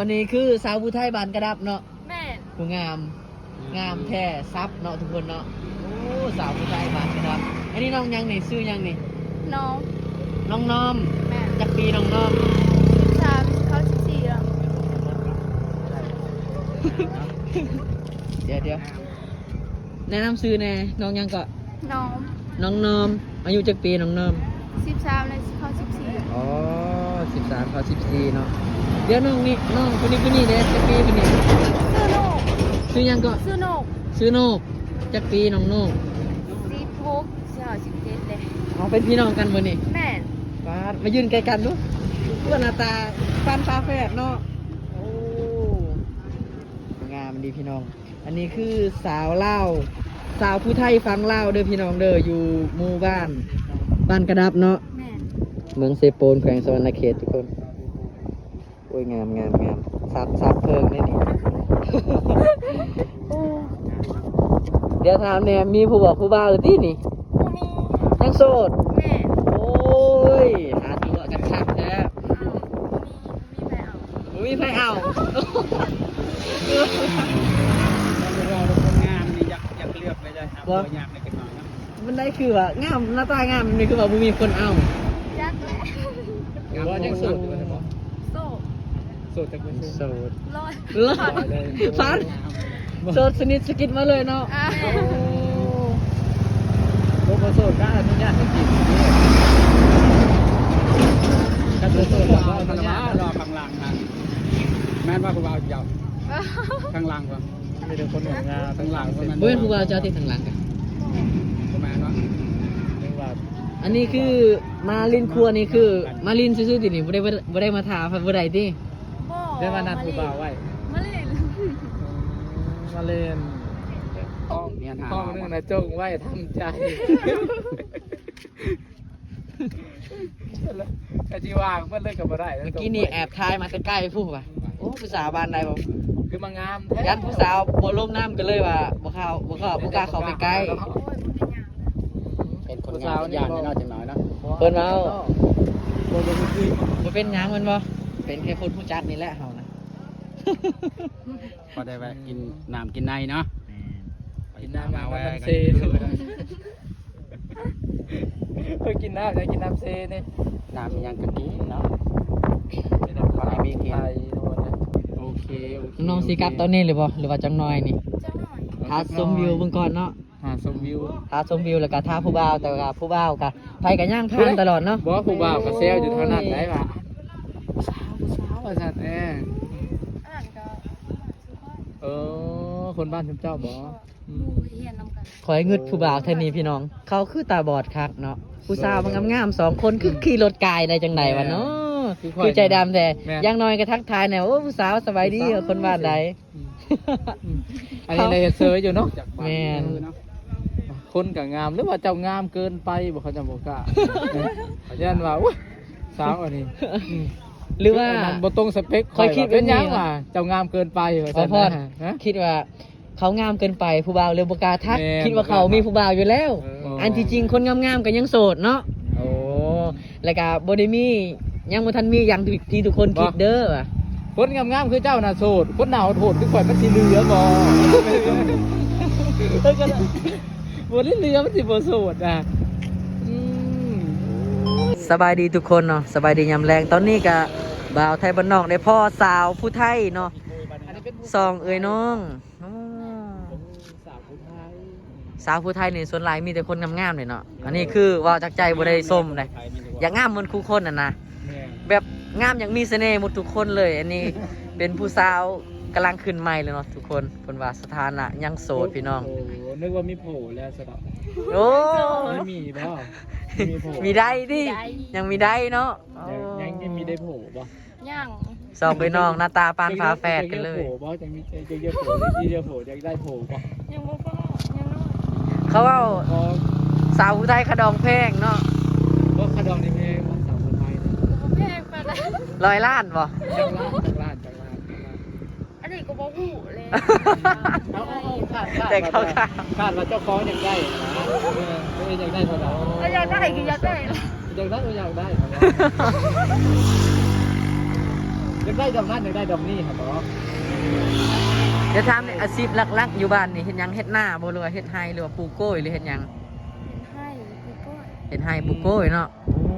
ອັນນີ້ຄືສາວຜູ້ໄທບ້ານກະດັບເນາະ. ແມ່ນ. ຜູ້ງາມ ງາມແທ້ ສັບເນາະທຸກຄົນເນາະ. ໂອ້ ສາວຜູ້ໄທບ້ານກະດັບ. ອັນນີ້ນ້ອງຫຍັງນີ້? ຊື່ຫຍັງນີ້? ນ້ອງ ນ້ອງນອມ. ແມ່ນ. ຈັກປີນ້ອງນອມ? ສິບສາມ ເຂົ້າສິບສີ່ແລ້ວ. ດຽວໆ ແນະນຳຊື່ແດ່ ນ້ອງຫຍັງເກາະ? ນ້ອມ. ນ້ອງນອມ. ອາຍຸຈັກປີນ້ອງນອມ? ສິບສາມ ແລະ ເຂົ້າສິບສີ່. ອໍ ສິບສາມ ເຂົ້າສິບສີ່ເນາະ. ດຽວນ້ອງນີ້ ນ້ອງຄົນນີ້ ຄົນນີ້ເດ້ ຈັກປີຄົນນີ້? ຊື່ໂນກ. ຊື່ຫຍັງເກາະ? ຊື່ໂນກ. ຊື່ໂນກ. ຈັກປີນ້ອງໂນກ? ສິບຫົກ ຊິເຂົ້າສິບເຈັດເດ້. ເອົາ ເປັນພີ່ນ້ອງກັນບໍ່ນີ້? ແມ່ນ. ປາດ ມາຢືນໃກ້ກັນດູ. ເພື່ອນໜ້າຕາປານຝາແຝດເນາະ. ໂອ້ ງາມດີພີ່ນ້ອງ. ອັນນີ້ຄືສາວລາວ ສາວຜູ້ໄທຝັ່ງລາວເດີພີ່ນ້ອງເດີ ຢູ່ໝູ່ບ້ານ ບ້ານກະດັບເນາະ. ແມ່ນ. ເມືອງເຊໂປນ ແຂວງສະຫວັນນະເຂດທຸກຄົນ. ໂອ້ຍ ງາມ ງາມ ງາມ. ສັບ ສັບເພິ່ງເດ້ນີ້. ດຽວຖາມແດ່ ມີຜູ້ບອກຜູ້ບ່າວແລ້ວຕິນີ້? ບໍ່ມີ. ຍັງໂສດ? ແມ່ນ. ໂອ້ຍ ຫາຕົວກັນຄັກແທ້. ບໍ່ມີໃຜເອົາ. ບໍ່ມີໃຜເອົາ. ຄົນງາມນີ້ຢາກ ຢາກເລືອກໄປເລີຍ ຫາ ບໍ່ ຜົວຍາກແດ່ຈັກໜ້ອຍເນາະ. ມັນໄດ້ຄືວ່າງາມ ໜ້າຕາງາມນີ້ຄືວ່າບໍ່ມີຄົນເອົາ. ຈັກແຫຼະ. ບໍ່ ຍັງໂສດຢູ່ບໍ່? ໂສດ. ໂສດຈັກເປີເຊັນ? ໂສດ ຮ້ອຍ ຮ້ອຍ. ຟັງ ໂສດສະໜິດສະກິດມາເລີຍເນາະ. ອ່າ ໂອ້ ບໍ່ ບໍ່ໂສດກໍອະນຸຍາດໃຫ້ຈີບ. ຄັນບໍ່ໂສດກໍບໍ່ອະນຸຍາດ. ລໍຂ້າງຫຼັງຫັ້ນ ແມ່ນວ່າຜູ້ບ່າວເຈົ້າ ຂ້າງຫຼັງວ່າ ມີແຕ່ຄົນງາມໆ. ຂ້າງຫຼັງວ່າແມ່ນ ບໍ່ແມ່ນຜູ້ບ່າວເຈົ້າຕິ ຂ້າງຫຼັງກະ ບໍ່ແມ່ນເນາະ. ອັນນີ້ຄືມາຫຼິ້ນຄົວນີ້ ຄືມາຫຼິ້ນຊື່ໆຕິນີ້ ບໍ່ໄດ້ ບໍ່ໄດ້ມາຖ້າຜູ້ໃດຕິ? ບໍ່ ໄດ້ມານັດຜູ້ບ່າວໄວ້ ມາຫຼິ້ນ ມາຫຼິ້ນ. ຫ້ອງໜຶ່ງນະ ຈົ່ງໄວ້ທຳໃຈ. ກະຊິວ່າງເພິ່ນເລີຍກະບໍ່ໄດ້. ເມື່ອກີ້ນີ້ແອບຖ່າຍມາແຕ່ໄກພຸ້ນວ່າ ໂອ້ ຜູ້ສາວບ້ານໃດບໍ່ ຄືມາງາມແທ້. ຢ້ານຜູ້ສາວບໍ່ລົມນຳ ກະເລີຍວ່າບໍ່ເຂົ້າ ບໍ່ເຂົ້າ ບໍ່ກ້າເຂົ້າໄປໃກ້. ເປັນຄົນງາມ ຢ້ານເນາະ ຈັກໜ້ອຍເນາະ. ເພິ່ນເວົ້າ ບໍ່ ບໍ່ເປັນຫຍັງແມ່ນບໍ່? ເປັນແຄ່ຄົນຮູ້ຈັກນີ້ແຫຼະເຮົານະ. ພໍໄດ້ແວະກິນນ້ຳກິນໃນເນາະ. ແມ່ນ. ກິນນ້ຳ ນ້ຳເຊ ເພິ່ນກິນນ້ຳ ໄດ້ກິນນ້ຳເຊນີ້. ນ້ຳອີ່ຫຍັງກະດີເນາະ ພໍໄດ້ມີກິນ. ໂອເຄ ໂອເຄ. ນ້ອງຊິກັບຕອນນີ້ເລີຍບໍ່ ຫຼືວ່າຈັກໜ້ອຍນີ້? ຈັກໜ້ອຍ. ຖ້າຊົມວິວເບິ່ງກ່ອນເນາະ. ຖ້າຊົມວິວ ຖ້າຊົມວິວ ແລ້ວກະຖ້າຜູ້ບ່າວ ແຕ່ວ່າຜູ້ບ່າວກະ ໃຜກະຍ່າງຜ່ານຕະຫຼອດເນາະ. ບໍ່ ຜູ້ບ່າວກະແຊວຢູ່ແຖວນັ້ນໄດ໋ວ່າ ຜູ້ສາວ ຜູ້ສາວ ວ່າຊັ້ນ. ເອີ ເອີ ຄົນບ້ານຊຸມເຈົ້າບໍ່? ອືມ ຂ້ອຍງຶດຜູ້ບ່າວແຖວນີ້ພີ່ນ້ອງ ເຂົາຄືຕາບອດຄັກເນາະ. ຜູ້ສາວມັນງາມໆ ສອງຄົນ ຄືຂີ່ລົດກາຍໄດ້ຈັ່ງໃດວະເນາະ. ແມ່ນ ຄື ຄືໃຈດຳແທ້. ແມ່ນ. ຢ່າງໜ້ອຍກະທັກທາຍແດ່ ໂອ້ ຜູ້ສາວ ສະບາຍດີ ຄົນບ້ານໃດ? ອືມ ອັນນີ້ໄດ້ເຮັດເຊີຍຢູ່ເນາະ. ແມ່ນ. ຄົນກະງາມ ຫຼືວ່າເຈົ້າງາມເກີນໄປບໍ່ ເຂົາເຈົ້າບໍ່ກ້າ. ຢ້ານວ່າ ໂອ້ຍ ສາວອັນນີ້ ອືມ ຫຼືວ່າອັນນັ້ນບໍ່ຕົງສະເປັກຂ້ອຍ. ເປັນຫຍັງວ່າເຈົ້າງາມເກີນໄປວ່າຊັ້ນນະ. ຄິດວ່າເຂົາງາມເກີນໄປ ຜູ້ບ່າວເລີຍບໍ່ກ້າທັກ. ແມ່ນ. ຄິດວ່າເຂົາມີຜູ້ບ່າວຢູ່ແລ້ວ. ເອີ ອັນທີ່ຈິງຄົນງາມໆກະຍັງໂສດເນາະ. ໂອ້ ແລ້ວກະບໍ່ໄດ້ມີ ຍັງບໍ່ທັນມີຢ່າງທີ່ ທີ່ທຸກຄົນຄິດເດີວ່າ ຄົນງາມໆຄືເຈົ້ານະໂສດ ຄົນໜ້າໂຫດໆຄືຂ້ອຍມັນຊິເຫຼືອບໍ່? ບໍ່ໄດ້ເຫຼືອ ມັນຊິບໍ່ໂສດນະ. ອືມ ສະບາຍດີທຸກຄົນເນາະ ສະບາຍດີຍາມແລງ. ຕອນນີ້ກະບ່າວໄທບ້ານນອກໄດ້ພໍ້ສາວຜູ້ໄທເນາະ ສອງເອື້ອຍນ້ອງ. ໂອ້ ສາວຜູ້ໄທ ສາວຜູ້ໄທນີ້ສ່ວນຫຼາຍມີແຕ່ຄົນງາມໆເດເນາະ. ແມ່ນ. ອັນນີ້ຄືເວົ້າຈາກໃຈ ບໍ່ໄດ້ຊົມເດ້ ຢາກງາມໝົດຄູ່ຄົນຫັ້ນນະ. ແມ່ນ. ແບບງາມ ຢາກມີສະເໜ່ໝົດທຸກຄົນເລີຍ. ອັນນີ້ເປັນຜູ້ສາວກຳລັງຂຶ້ນໃໝ່ເລີຍເນາະທຸກຄົນ. ເພິ່ນວ່າສະຖານະຍັງໂສດພີ່ນ້ອງ. ໂອ້ ນຶກວ່າມີຜົວແລ້ວຊະດອກ. ໂອ້ ມີບໍ່? ມີຜົວ ມີໄດ້ຕິ? ຍັງມີໄດ້ເນາະ. ຍັງ ຍັງມີໄດ້ຜົວບໍ່? ຍັງ. ສອງພີ່ນ້ອງໜ້າຕາປານຝາແຝດກັນເລີຍ. ຢາກໄດ້ຜົວບໍ່? ຈັ່ງມີ ຢາກ ຢາກ ຢາກໄດ້ຜົວ ຢາກໄດ້ຜົວບໍ່? ຍັງບໍ່ພໍ ຍັງນ້ອຍ. ເຂົາເວົ້າ ສາວຜູ້ໄທຄ່າດອງແພງເນາະ. ບໍ່ ຄ່າດອງນີ້ແພງບໍ່ ສາວຜູ້ໄທ? ບໍ່ແພງປານໃດ. ຮ້ອຍລ້ານບໍ່? ຈັກລ້ານ ຈັກລ້ານ ຈັກລ້ານ ຈັກລ້ານ? ອັນນີ້ກະບໍ່ຮູ້ແຫຼະ. ເອົາ ເອົາ ເອົາ ຄາດ ຄາດ ແຕ່ເຂົາ ວ່າ ຄາດ ຄາດວ່າເຈົ້າຂອງຢາກໄດ້ນະ. ເອີ ເອີ ຢາກໄດ້ເທົ່າໃດ? ເອີ ຢາກໄດ້ກະຢາກໄດ້. ຢາກໄດ້ ຢາກໄດ້. ໂອ້ ຢາກໄດ້ດອກນັ້ນ ຢາກໄດ້ດອກນີ້ຫັ້ນບໍ? ຈະຖາມແດ່ ອາຊີບຫຼັກໆຢູ່ບ້ານນີ້ເຮັດຫຍັງ? ເຮັດນາບໍ ຫຼືວ່າເຮັດໄຮ່ ຫຼືວ່າປູກກ້ວຍ ຫຼືເຮັດຫຍັງ? ເຮັດໄຮ່ ປູກກ້ວຍ ເຮັດໄຮ່ປູກກ້ວຍເນາະ. ໂອ້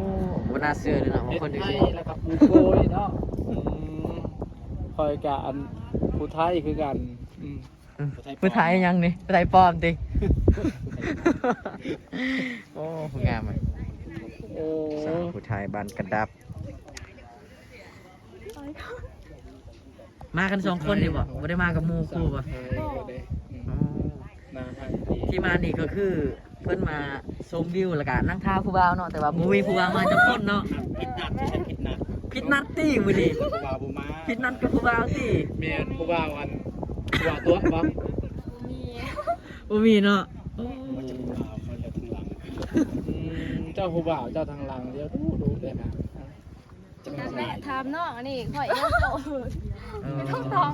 ບໍ່ໜ້າເຊື່ອເລີຍເນາະ ວ່າຄົນຢູ່ ເຮັດໄຮ່ແລ້ວກໍປູກກ້ວຍເນາະ. ອືມ ຂ້ອຍກະອັນ ຜູ້ໄທຄືກັນ. ອືມ ອືມ ຜູ້ໄທຫຍັງນີ້? ຜູ້ໄທປອມຕິ? ໂອ້ ງາມເວີຍ. ໂອ້ ສາວຜູ້ໄທບ້ານກະດັບ. ມາກັນສອງຄົນນີ້ບໍ? ບໍ່ໄດ້ມາກັບໝູ່ຄູ່ບໍ? ບໍ່. ອໍ ທີ່ມານີ້ກໍຄືເພິ່ນມາ ຊົມວິວ ແລ້ວກະນັ່ງຖ້າຜູ້ບ່າວເນາະ ແຕ່ວ່າບໍ່ມີຜູ້ບ່າວມາຈັກຄົນເນາະ. ຜິດນັດ ຜິດນັດ ຜິດນັດຕິມື້ນີ້? ຜູ້ບ່າວບໍ່ມາ. ຜິດນັດກັບຜູ້ບ່າວຕິ? ແມ່ນ ຜູ້ບ່າວອັນ ຜູ້ບ່າວຕົວະບໍ່? ບໍ່ມີ ບໍ່ມີເນາະ. ໂອ້ ອືມ ເຈົ້າຜູ້ບ່າວເຈົ້າທາງຫຼັງ ດຽວດຸໆ ໄດ້ນະ. ນັ້ນແຫຼະ ຖາມນ້ອງອັນນີ້ ຂ້ອຍຍັງໂສດ. ເອີ ໄປທ່ອງ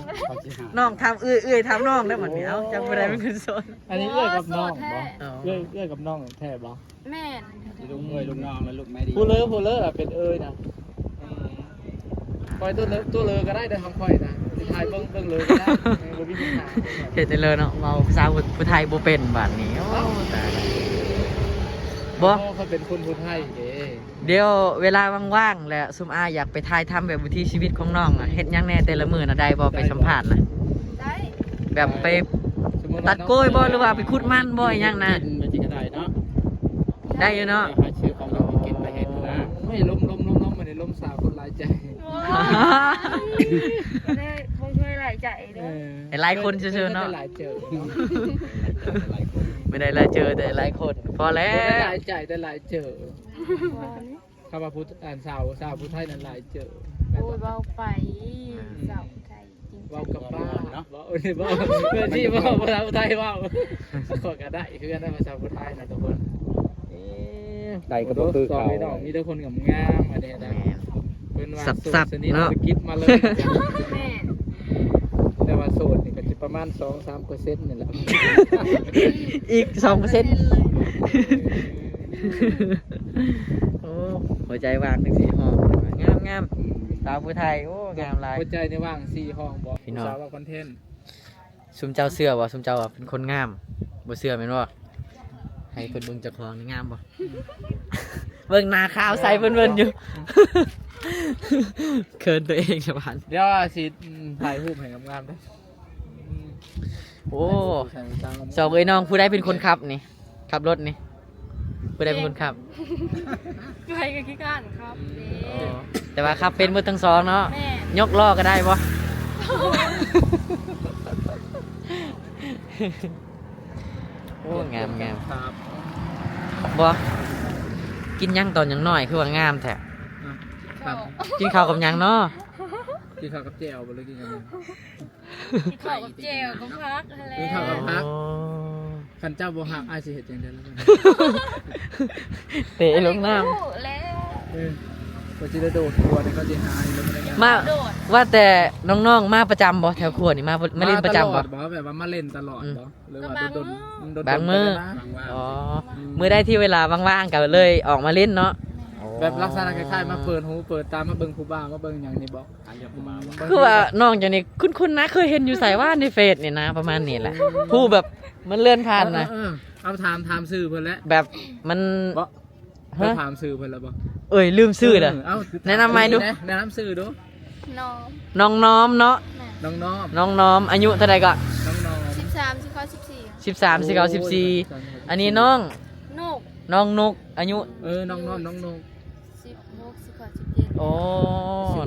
ໆ ນ້ອງຖາມເອື້ອຍ ເອື້ອຍຖາມນ້ອງໄດ້ບັດນີ້. ເອົ້າ ຈັກຜູ້ໃດເປັນຄົນໂສດ? ອັນນີ້ເອື້ອຍກັບນ້ອງບໍ? ໂອ້ ໂສດແທ້. ເອື້ອຍ ເອື້ອຍກັບນ້ອງແທ້ບໍ? ແມ່ນ ລູກເອື້ອຍລູກນ້ອງ ແລ້ວລູກແມ່ດີ. ຜູ້ເລີ ຜູ້ເລີລະເປັນເອື້ອຍນະ. ອືມ ຂ້ອຍຕົວເລີ ຕົວເລີກໍໄດ້ເດີ ຂອງຂ້ອຍນະ ຊິຖ່າຍເບິ່ງ ເບິ່ງເລີກໍໄດ້ ເອີ ບໍ່ມີບັນຫາ. ເຮັດໄດ້ເລີເນາະ ເວົ້າພາສາຜູ້ ຜູ້ໄທບໍ່ເປັນບາດນີ້. ໂອ້ ຕາຍ ບໍ່ ຂ້ອຍເປັນຄົນຜູ້ໄທເດ້. ດຽວເວລາວ່າງໆ ແລ້ວຊຸມອ້າຍຢາກໄປຖ່າຍທຳແບບວິຖີຊີວິດຂອງນ້ອງນະ ເຮັດຫຍັງແດ່ແຕ່ລະມື້ນະ ໄດ້ບໍ່? ໄປສຳພາດນະ ໄດ້ ແບບໄປຕັດກ້ວຍບໍ່ ຫຼືວ່າໄປຂຸດມັນບໍ່ ອີຫຍັງນະ? ກິນມັນຊິກໍໄດ້ເນາະ. ໄດ້ຢູ່ເນາະ ຫາຊື້ຂອງຢູ່ຂອງກິນມາເຮັດນະ. ໂອ້ຍ ລົມໆໆໆ ມື້ນີ້ລົມສາວຄົນຫຼາຍໃຈ. ໂອ້ຍ ບໍ່ໄດ້ ບໍ່ເຄີຍຫຼາຍໃຈເດີ. ເອີ ຫຼາຍຄົນຊື່ໆເນາະ ຫຼາຍເຈີ ບໍ່ໄດ້ຫຼາຍເຈີ ແຕ່ຫຼາຍຄົນ ພໍແລ້ວ. ບໍ່ໄດ້ຫຼາຍໃຈ ແຕ່ຫຼາຍເຈີ. ຄຳວ່າຜູ້ ອັນສາວ ສາວຜູ້ໄທນັ້ນຫຼາຍເຈີ. ໂອ້ຍ ເວົ້າໄປ ອືມ ສາວໄທ ເວົ້າກັບປ້າເນາະ ເວົ້າ ເວົ້າ ເພື່ອທີ່ເວົ້າພາສາໄທເວົ້າ ຂ້ອຍກໍໄດ້ຄືກັນນະ ພາສາຜູ້ໄທນະທຸກຄົນ. ເອີ ໄດ້ກໍບໍ່ຄືເຂົາ ສອງພີ່ນ້ອງມີແຕ່ຄົນງາມໆ ອັນນີ້ນະ. ແມ່ນ ເພິ່ນວ່າໂສດສະໜິດ ສະກິດມາເລີຍ. ແມ່ນ ແຕ່ວ່າໂສດນີ້ກໍຈະປະມານສອງສາມເປີເຊັນນີ້ແຫຼະ ອີກສອງເປີເຊັນ. ໂອ້ ຫົວໃຈວາງຈັ່ງຊີ້ ຮ້ອງງາມໆ ສາວຜູ້ໄທ. ໂອ້ ງາມຫຼາຍ ຫົວໃຈນີ້ວ່າງສີ່ຫ້ອງບໍ? ພີ່ນ້ອງ ສາວເວົ້າຄອນເທັນ. ຊຸມເຈົ້າເຊື່ອບໍ່? ຊຸມເຈົ້າວ່າເປັນຄົນງາມ ບໍ່ເຊື່ອແມ່ນບໍ່? ໃຫ້ເພິ່ນເບິ່ງເຈົ້າຂອງນີ້ງາມບໍ່? ເບິ່ງໜ້າຂາວໃສເພິ່ນໆຢູ່ ເຂີນຕົວເອງຊະບາດ. ດຽວຊິ ອືມ ຖ່າຍຮູບໃຫ້ງາມໆເດີ. ໂອ້ ສອງເອື້ອຍນ້ອງ ຜູ້ໃດເປັນຄົນຂັບນີ້? ຂັບລົດນີ້ ຜູ້ໃດເປັນຄົນຂັບ? ໃຜກໍຂີ້ຄ້ານຂັບເດ້. ອໍ ແຕ່ວ່າຂັບເປັນເບິດທັງສອງເນາະ. ແມ່ນ ຍົກລໍ້ກໍໄດ້ບໍ່? ໂອ້ ງາມໆ. ບໍ່ ກິນຫຍັງຕອນຍັງນ້ອຍຄືວ່າງາມແທ້? ກິນເຂົ້າກັບຫຍັງເນາະ? ກິນເຂົ້າກັບແຈ່ວບໍ່ ຫຼືກິນກັບຫຍັງ? ກິນເຂົ້າກັບແຈ່ວກັບຜັກຫັ້ນແຫຼະ. ກິນເຂົ້າກັບຜັກ. ອໍ ຄັນເຈົ້າບໍ່ຮັກ ອ້າຍຊິເຮັດຈັ່ງໃດລະບັດນີ້? ເຕະລົງນ້ຳ. ເອີ ກໍຊິໄດ້ໂດດຂົວນີ້ ເຂົາຊິຫາຢູ່ແລ້ວ. ມາ ວ່າແຕ່ນ້ອງໆມາປະຈຳບໍ່ ແຖວຂົວນີ້? ມາ ມາຫຼິ້ນປະຈຳບໍ່? ມາຕະຫຼອດບໍ່? ແບບວ່າມາຫຼິ້ນຕະຫຼອດບໍ່? ອືມ ຫຼືວ່າດົນໆ ບາງມື້. ບາງມື້. ອໍ ບາງມື້. ມື້ໃດທີ່ເວລາວ່າງໆ ກໍເລີຍອອກມາຫຼິ້ນເນາະ. ແມ່ນ. ອໍ ແບບລັກສະນະຄ້າຍໆມາເປີດຫູເປີດຕາ ມາເບິ່ງຜູ້ບ່າວ ມາເບິ່ງຫຍັງນີ້ບໍ? ອືມ ຄືວ່ານ້ອງເຈົ້ານີ້ຄຸ້ນໆນະ ເຄີຍເຫັນຢູ່ໃສວະ ໃນເຟສນີ້ນະ ປະມານນີ້ແຫຼະ. ຜູ້ແບບມັນເລື່ອນຜ່ານນະ. ເອີໆ ເອົາຖາມ ຖາມຊື່ເພິ່ນແຫຼະ ແບບມັນ. ຮະ ໄປຖາມຊື່ເພິ່ນແລ້ວບໍ່? ເອີຍ ລືມຊື່ເດີ. ເອີ ເອົາ ແນະນຳໃໝ່ດູ ແນະນຳຊື່ດູ. ນ້ອງ ນ້ອງນ້ອມເນາະ. ແມ່ນ ນ້ອງນ້ອມ. ນ້ອງນ້ອມ ອາຍຸເທົ່າໃດເກາະ? ນ້ອງນ້ອມ ສິບສາມ ຊິເຂົ້າສິບສີ່. ສິບສາມ ຊິເຂົ້າສິບສີ່. ໂອ້ຍ ອັນນີ້ນ້ອງ ນຸກ ນ້ອງນຸກ ອາຍຸ ເອີ ນ້ອງນ້ອມ ນ້ອງນຸກ ສິບຫົກ ຊິເຂົ້າສິບເຈັດ. ໂອ້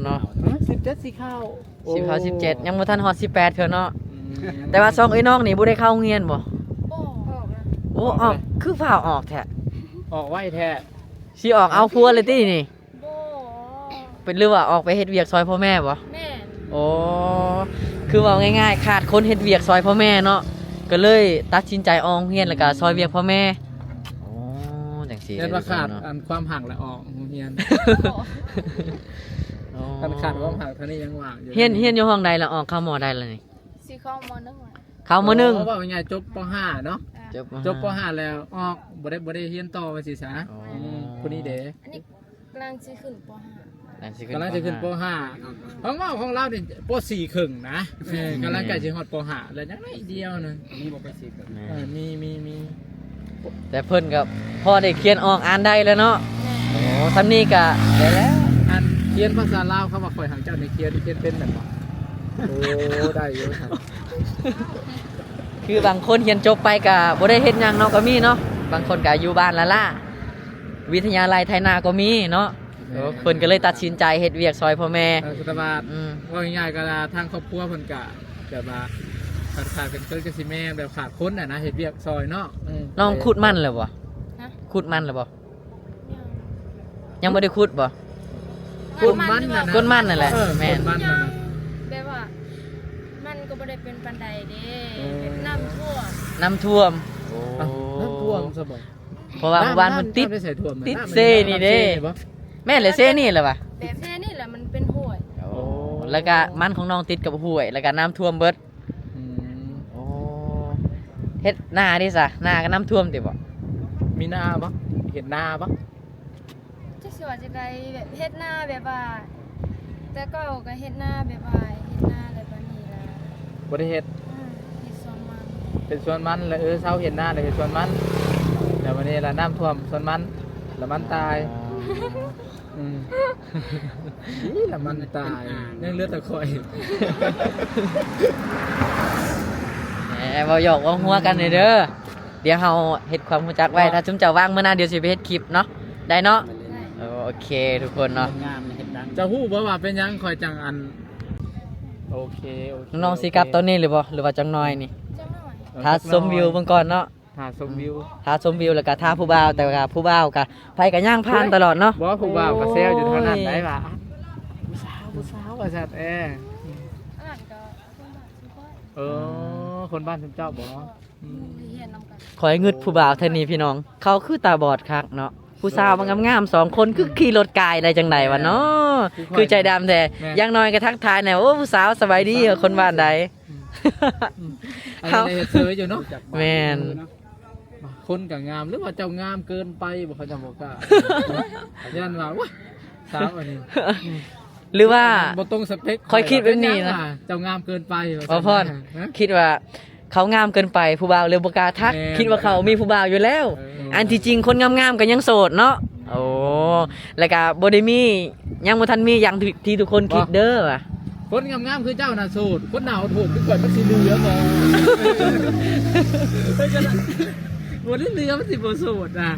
ເນາະ ຮະ ສິບເຈັດ ຊິເຂົ້າ ໂອ້ ສິບເຂົ້າສິບເຈັດ ຍັງບໍ່ທັນຮອດສິບແປດເທື່ອເນາະ. ອືມ ແຕ່ວ່າສອງເອື້ອຍນ້ອງນີ້ບໍ່ໄດ້ເຂົ້າໂຮງຮຽນບໍ່? ບໍ່. ໂອ້ ອອກ ຄືຟ້າວອອກແທ້? ອອກໄວແທ້. ຊິອອກເອົາຜົວເລີຍຕິນີ້? ບໍ່ ເປັນ ຫຼືວ່າອອກໄປເຮັດວຽກຊ່ອຍພໍ່ແມ່ບໍ່? ແມ່ນ. ໂອ້ ຄືເວົ້າງ່າຍໆ ຂາດຄົນເຮັດວຽກຊ່ອຍພໍ່ແມ່ເນາະ ກໍເລີຍຕັດສິນໃຈອອກໂຮງຮຽນ ແລ້ວກໍຊ່ອຍວຽກພໍ່ແມ່. ໂອ້ ຈັ່ງຊີ້ ແມ່ນວ່າຂາດ ເນາະ ອັນຄວາມຮັກແລ້ວອອກໂຮງຮຽນ. ອໍ ຄັນຂາດຄວາມຮັກເທົ່ານີ້ຍັງວ່າງຢູ່. ຮຽນ ຮຽນຢູ່ຫ້ອງໃດລະ? ອອກເຂົ້າ ມໍ ໃດລະນີ້? ຊິເຂົ້າ ມໍໜຶ່ງ. ເຂົ້າ ມໍໜຶ່ງ. ອໍ ເວ່າງ່າຍໆ ຈົບ ປໍຫ້າເນາະ. ຈົບ ປໍຫ້າ ຈົບ ປໍຫ້າແລ້ວອອກ ບໍ່ໄດ້ ບໍ່ໄດ້ຮຽນຕໍ່ວ່າຊີ້ຊະ. ອໍ ອືມ ຜູ້ນີ້ເດ? ອັນນີ້ກຳລັງຊິຂຶ້ນ ປໍຫ້າ. ກຳລັງຊິຂຶ້ນ ປ.ຫ້າ ຂອງເວົ້າຂອງລາວນີ້ ປ.ສີ່ ເຄິ່ງນະ ເອີ ກຳລັງໃກ້ຊິຮອດ ປ.ຫ້າ ແລ້ວ ຍັງໜ້ອຍດຽວໜຶ່ງ. ມີບໍ່ ປ.ສີ່ ເຄິ່ງ? ແມ່ນ ເອີ ມີ ມີ ມີ. ແຕ່ເພິ່ນກໍພໍໄດ້ຂຽນອອກອ່ານໄດ້ແລ້ວເນາະ. ແມ່ນ ໂອ້ ສ່ຳນີ້ກໍໄດ້ແລ້ວ. ອັນຂຽນພາສາລາວ ຄຳວ່າຂ້ອຍຮັກເຈົ້ານີ້ ຂຽນ ຂຽນເປັນແມ່ນບໍ່? ໂອ້ ໄດ້ຢູ່. ຄືບາງຄົນຮຽນຈົບໄປກໍບໍ່ໄດ້ເຮັດຫຍັງເນາະ ກໍມີເນາະ. ບາງຄົນກໍຢູ່ບ້ານລ້າໆ ວິທະຍາໄລໄຖນາກໍມີເນາະ. ແມ່ນ ໂອ້ ເພິ່ນກໍເລີຍຕັດສິນໃຈເຮັດວຽກຊ່ອຍພໍ່ແມ່. ເອີ ແຕ່ວ່າ ອືມ ເວົ້າງ່າຍໆ ກໍທາງຄອບຄົວເພິ່ນກໍແບບວ່າຂາດ ຂາດເຂີນກໍຊິແມ່ນແບບຂາດຄົນນະນະ ເຮັດວຽກຊ່ອຍເນາະ. ເອີ ນ້ອງຂຸດມັນແລ້ວບໍ່? ຮະ? ຂຸດມັນແລ້ວບໍ່? ຍັງ ຍັງບໍ່ໄດ້ຂຸດບໍ່? ຂຸດມັນນະນະ ຂຸດມັນນັ້ນແຫຼະ. ເອີ ແມ່ນ ຂຸດມັນນະນະ. ແບບວ່າມັນກໍບໍ່ໄດ້ເປັນປານໃດເດ້. ເອີ ແບບນ້ຳຖ້ວມ ນ້ຳຖ້ວມ. ໂອ້ ນ້ຳຖ້ວມຊະບໍ່? ເພາະວ່າໝູ່ບ້ານມັນຕິດ ນ້ຳ ນ້ຳໃສຖ້ວມ? ຕິດເຊນີ້ເດ້. ນ້ຳ ນ້ຳເຊນີ້ບໍ່? ແມ່ນແຫຼະ ເຊນີ້ແຫຼະຫວາ? ແບບເຊນີ້ແຫຼະ ມັນເປັນຫ້ວຍ. ໂອ້ ແລ້ວກະມັນຂອງນ້ອງຕິດກັບຫ້ວຍ ແລ້ວກະນ້ຳຖ້ວມເບິດ. ອືມ ໂອ້ ເຮັດນາເດ້ຊະ? ນາກໍນ້ຳຖ້ວມຕິບໍ່? ມີນາບໍ່? ເຮັດນາບໍ່? ຈັກຊິວ່າຈັ່ງໃດ ແບບເຮັດນາແບບວ່າ ແຕ່ເກົ່າກໍເຮັດນາແບບວ່າ ເຮັດນາແລ້ວບາດນີ້ລະ ບໍ່ໄດ້ເຮັດ. ອືມ ເຮັດສວນມັນ ເຮັດສວນມັນ ແລ້ວ ເອີ ເຊົາເຮັດນາ ແລ້ວເຮັດສວນມັນ ແລ້ວບາດນີ້ລະນ້ຳຖ້ວມສວນມັນ ລະມັນຕາຍ. ອໍ ອືມ ອີ ລະມັນຕາຍ ຍັງເຫຼືອແຕ່ຂ້ອຍ. ແໝ ເວົ້າຫຍອກເວົ້າຫົວກັນເດີ. ດຽວເຮົາເຮັດຄວາມຮູ້ຈັກໄວ້ ຖ້າຊຸມເຈົ້າວ່າງມື້ໜ້າ ດຽວຊິໄປເຮັດຄລິບເນາະ ໄດ້ເນາະ? ໄດ້. ໂອເຄທຸກຄົນເນາະ. ງາມເຮັດດັງ. ເຈົ້າຮູ້ບໍ່ວ່າເປັນຫຍັງຂ້ອຍຈັ່ງອັນ ໂອເຄ ໂອເຄ. ນ້ອງໆຊິກັບຕອນນີ້ຫຼືບໍ່ ຫຼືວ່າຈັກໜ້ອຍນີ້? ຈັກໜ້ອຍ. ເອີ ຖ້າຊົມວິວເບິ່ງກ່ອນເນາະ. ຖ້າຊົມວິວ ຖ້າຊົມວິວ ແລ້ວກໍຖ້າຜູ້ບ່າວ ແຕ່ວ່າຜູ້ບ່າວກໍ ໃຜກໍຍ່າງຜ່ານຕະຫຼອດເນາະ. ບໍ່ ຜູ້ບ່າວກໍແຊວຢູ່ທາງນັ້ນໄດ໋ວ່າ ຜູ້ສາວ ຜູ້ສາວວ່າຊັ້ນ. ເອີ ອັນນັ້ນກໍຄົນບ້ານຊຸມຂ້ອຍ. ເອີ ຄົນບ້ານຊຸມເຈົ້າບໍ່? ອືມ ຮຽນນຳກັນ. ຂ້ອຍງຶດຜູ້ບ່າວເທື່ອນີ້ພີ່ນ້ອງ ເຂົາຄືຕາບອດຄັກເນາະ. ຜູ້ສາວມັນງາມໆ ສອງຄົນ ຄືຂີ່ລົດກາຍໄດ້ຈັ່ງໃດວະເນາະ? ຄືໃຈດຳແທ້. ຢ່າງໜ້ອຍກໍທັກທາຍແດ່. ໂອ້ ຜູ້ສາວສະບາຍດີ ຄົນບ້ານໃດ? ອືມ ເຮົາເຮັດເຊີຢູ່ເນາະ. ແມ່ນ ຄົນກໍງາມ ຫຼືວ່າເຈົ້າງາມເກີນໄປບໍ່? ເຂົາເຈົ້າບໍ່ກ້າ ຢ້ານວ່າ ໂອ້ຍ ສາວອັນນີ້ ອືມ ຫຼືວ່າບໍ່ຕົງສະເປັກ. ຂ້ອຍຄິດແບບນີ້ນະ ເຈົ້າງາມເກີນໄປວ່າ ບໍ່ພອນ ຄິດວ່າເຂົາງາມເກີນໄປ ຜູ້ບ່າວເລີຍບໍ່ກ້າທັກ. ແມ່ນ ຄິດວ່າເຂົາມີຜູ້ບ່າວຢູ່ແລ້ວ. ເອີ ອັນທີ່ຈິງຄົນງາມໆກໍຍັງໂສດເນາະ. ໂອ້ ແລ້ວກໍບໍ່ໄດ້ມີ ຍັງບໍ່ທັນມີຢ່າງທີ່ ທີ່ທຸກຄົນຄິດເດີວ່າ ຄົນງາມໆຄືເຈົ້ານະໂສດ ຄົນໜ້າໂຫດໆຄືຂ້ອຍມັນຊິເຫຼືອບໍ່? ບໍ່ໄດ້ເຫຼືອ ມັນຊິບໍ່ໂສດນະ.